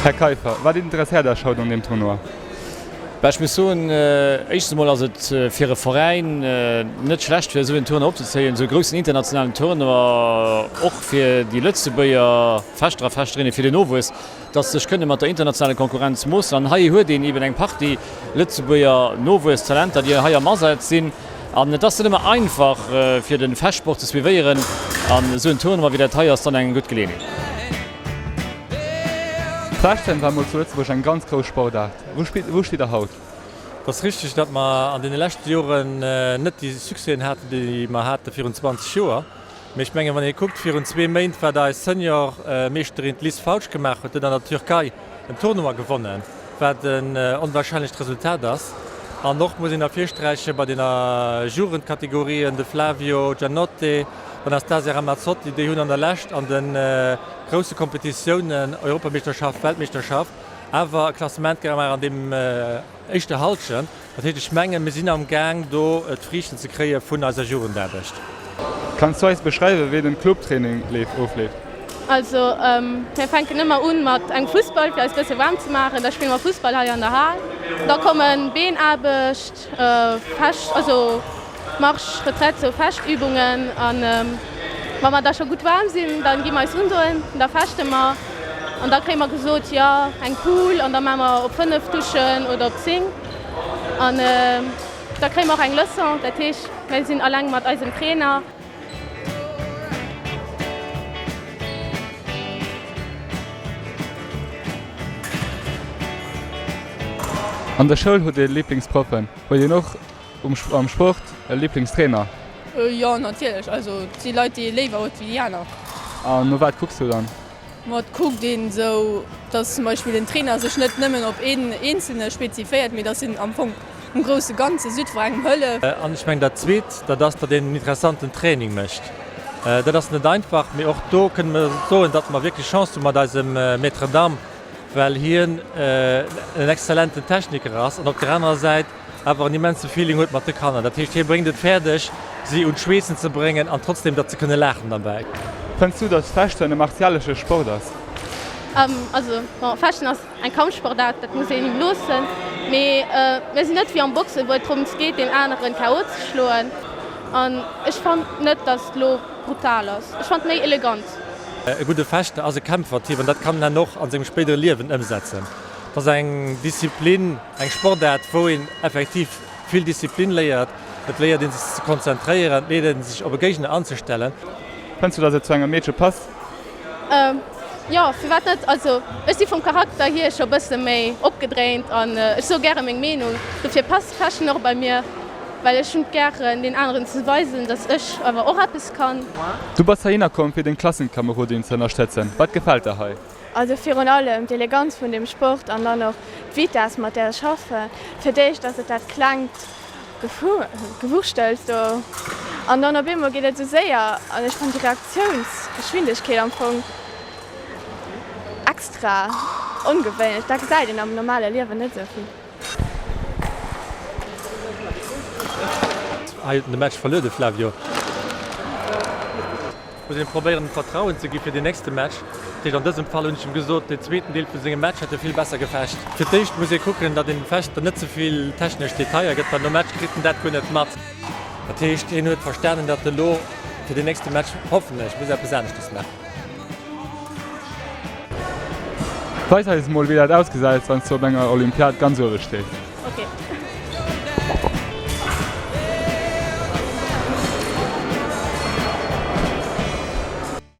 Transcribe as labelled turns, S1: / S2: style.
S1: Här Keiffer, wat interesséiert Iech haut un deem Tournoi?
S2: Bah, ech muss soen, éischtens emol ass et fir e Veräin net schlecht, fir esou en Tournoi opzezéien, esou e groussen internationalen Tournoi, och fir déi Lëtzebuerger Fechter a Fechterinnen, fir den Nowuess, dass se sech kënne mat der internationaler Konkurrenz moossen. An hei huet een eben eng Partie Lëtzebuerger Nowuesstalenter, déi hei am Asaz sinn. An et ass net ëmmer einfach, fir de Fechtsport ze suivéieren, an esou en Tournoi wéi dat hei ass dann eng gutt Geleeënheet.
S1: Fechten war mol zu Lëtzebuerg eng ganz grouss Sportaart. Wou steet der haut?
S3: Et ass richteg, datt mer an deene leschte Joren net déi Succèsen haten, déi mer hate virun 20 Joer. Mee ech mengen, wann ee kuckt, virun zwee Méint, wat eis Senior-Meeschterin, d'Liz Fautsch, gemaach huet, huet an der Türkei en Tournoi gewonnen, wat en onwahrscheinlecht Resultat ass. An och muss een ervirsträichen, bei den Jugendkategorien, de Flavio Giannotte, d'Anastasia Ramazzotti, déi hunn an der Lescht an de grousse Kompetitiounen, Europameeschterschaft, Weltmeeschterschaft, awer e Klassement gemaach an deem éischter Halschent. Dat heescht, ech mengen, mir sinn am Gaang do d'Friichten ze kréie vun eiser Jugendaarbecht.
S1: Kanns du eis beschreiwen, wéi den Clubtraining leeft, ofleeft?
S4: Also mir fänken ëmmer un mat engem Fussball fir eis bësse waarm ze maachen. Da spille mer Fussball hei an der Hal. Da kommen Beenaarbecht, Fecht, also Marsch, Retraite, sou Fechtübungen. An wa mer da scho gutt waarm sinn, da gi mer eis undoen, da fechte mer. An da kréie mer gesot, jo eng Pool an da maache mer op 5 Duschen oder op 10. An da kréie mer och eng Leçon, dat heescht mir sinn alleng mat eisem Trainer.
S1: An der Schoul huet ee Liblingsproffen. Huet een och am Sport e Liblingstrainer?
S5: Jo natierlech, also et si Leit déi ee léiwer huet wéi déi aner.
S1: An no wat kucks du dann?
S5: Ma et kuckt een esou, dass zum Beispill den Trainer sech net nëmmen op een Eenzelne speziféiert, mee dass en am Fong um grousse Ganze jiddwerengem hëlleft.
S3: An ech mengen dat Zweet, dat ass, datt een en interessanten Training mécht. Dat ass net einfach, mee och do kënne mer soen, datt mer wierklech Chance hu mat eisem Maître d'armes, well hien en exzellenten Techniker ass an op der anerer Säit awer en immense Feeling huet mat de Kanner. Dat heescht, hie bréngt et fäerdeg, si un d'Schweessen ze bréngen an trotzdem, datt se kënne laachen derbäi.
S1: Fënns du, datt Fechten e martialesche Sport ass?
S4: Also bon, Fechten ass eng Kampfsportaart, dat muss een him loossen. Mee mir sinn net wéi am Boxen, wou et drëms geet, deen aneren KO ze schloen. An ech fannen net, datt et elo brutal ass. Ech fannen et méi elegant.
S3: E gudde Fechter ass e Kämpfertyp an dat kann en och an sengem spéidere Liewen ëmsetzen. Et ass eng Disziplin, eng Sportaart, wou een effektiv vill Disziplin léiert. Et léiert ee sech ze konzentréieren, et léiert ee sech op e Géigner anzestellen.
S1: Fënns du, dass et zu engem Meedche passt?
S4: Jo, firwat net? Also ech si vum Charakter hier scho bësse méi opgedréint an ech soe gäre meng Meenung. Dofir passt Fashion och bei mir, well ech hunn et gären den aneren ze weisen, dass ech awer och eppes kann.
S1: Du bass heihinner komm fir deng Klassenkamerodin ze ënnerstëtzen. Wat gefält der hei?
S6: Also virun allem d'Eleganz vun dem Sport an dann och d'Vitesse mat där ech schaffen. Fir d'éischt ass et dat klengt Gewurschtels do an dann op eemol geet et esou séier an ech fannen déi Reaktiounsgeschwindegkeet am Fong extra ongewéinlech. Dat gesäit een am normale Liewen net esou vill.
S3: Hei huet en de Match verluer, de Flavio. Muss een probéieren em Vertrauen ze gi fir den nächste Match. Dat heescht an dësem Fall hunn ech em gesot, den zweeten Deel vu sengem Match hätt e vill besser gefecht. Fir d'éischt muss ee kucken, datt een dem Fechter net ze vill technesch Detailler gëtt, well nom Match kritt en dat guer net mat. Dat heescht hien huet verstanen, datt e lo fir den nächste Match, hoffen ech, muss eppes aneschtes maachen.
S1: Weis eis mol wéi dat ausgesäit wanns du op enger Olympiad ganz uewe stees.